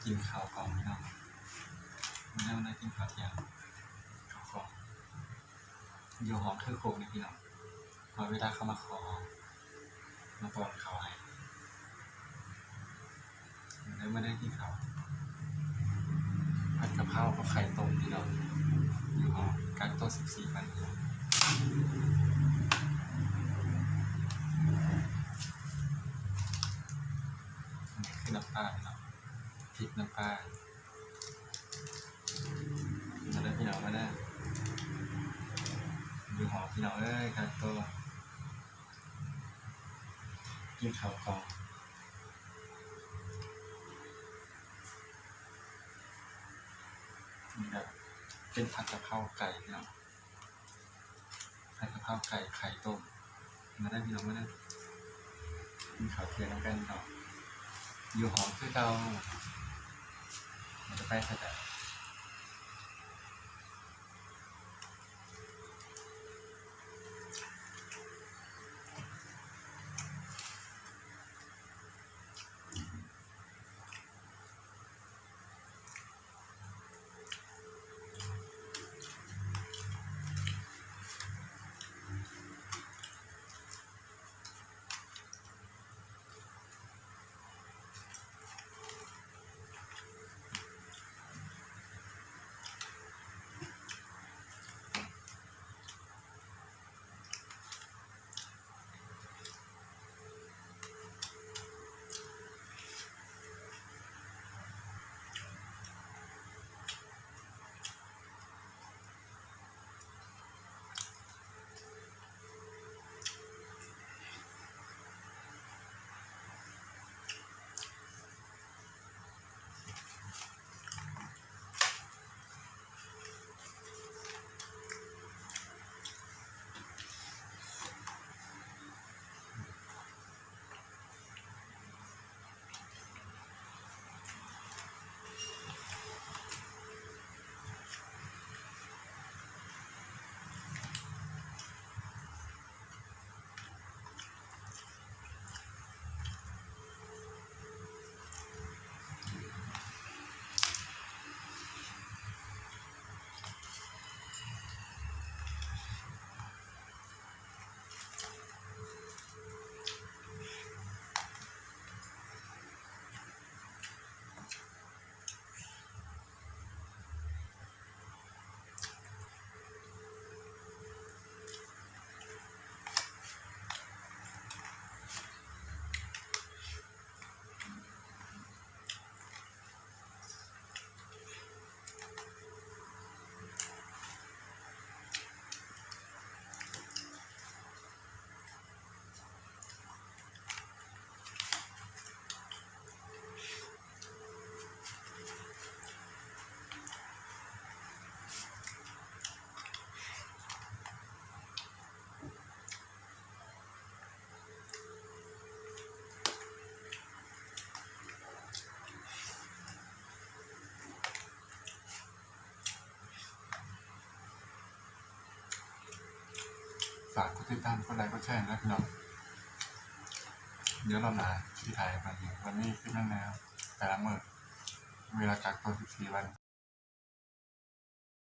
ກິນເຂົ້າກ່ອນພີ່ນ້ອງ ມື້ນີ້ໄດ້ກິນເຂົ້າທ່ຽງ ເຂົ້າກ່ອນ ຢູ່ຫ້ອງຄືໂຄກນີ້ພີ່ນ້ອງ ຮອດເວລາເຂົາມາຂໍ ມາປ້ອນເຂົ້າໃຫ້ ເດີ ມາເດີ ກິນເຂົ້າ ຜັດກະເພົາກັບໄຂ່ຕົ້ມພີ່ນ້ອງ ຢູ່ຫ້ອງກັກໂຕສິບສີ່ວັນ ນີ້ຄືນ້ຳປາພີ່ນ້ອງ ພິກນ້ຳປາ ມາເດີພີ່ນ້ອງ ມາເດີ ຢູ່ຫໍພີ່ນ້ອງເອີຍ ກັກໂຕ ກິນເຂົ້າກ່ອນ ນີ້ແບບເປັນຜັດກະເພົາໄກ່ພີ່ນ້ອງ. ຜັດກະເພົາໄກ່ໄຂ່ຕົ້ມ ມາເດີພີ່ນ້ອງ ມາເດີ ກິນເຂົ້າທ່ຽງນຳກັນເນາະ ຢູ່ຫໍຄືເກົ່າ ບໍ່ໄດ້ໄປໃສ. ฝากกดติดตาม กดไลค์ กดแชร์นะพี่น้อง เดี๋ยวรอบหน้าสิถ่ายให้ฟังอีก วันนี้คลิปนั้นแล้ว แต่ละมื้อ เวลากักตัวสิบสี่วัน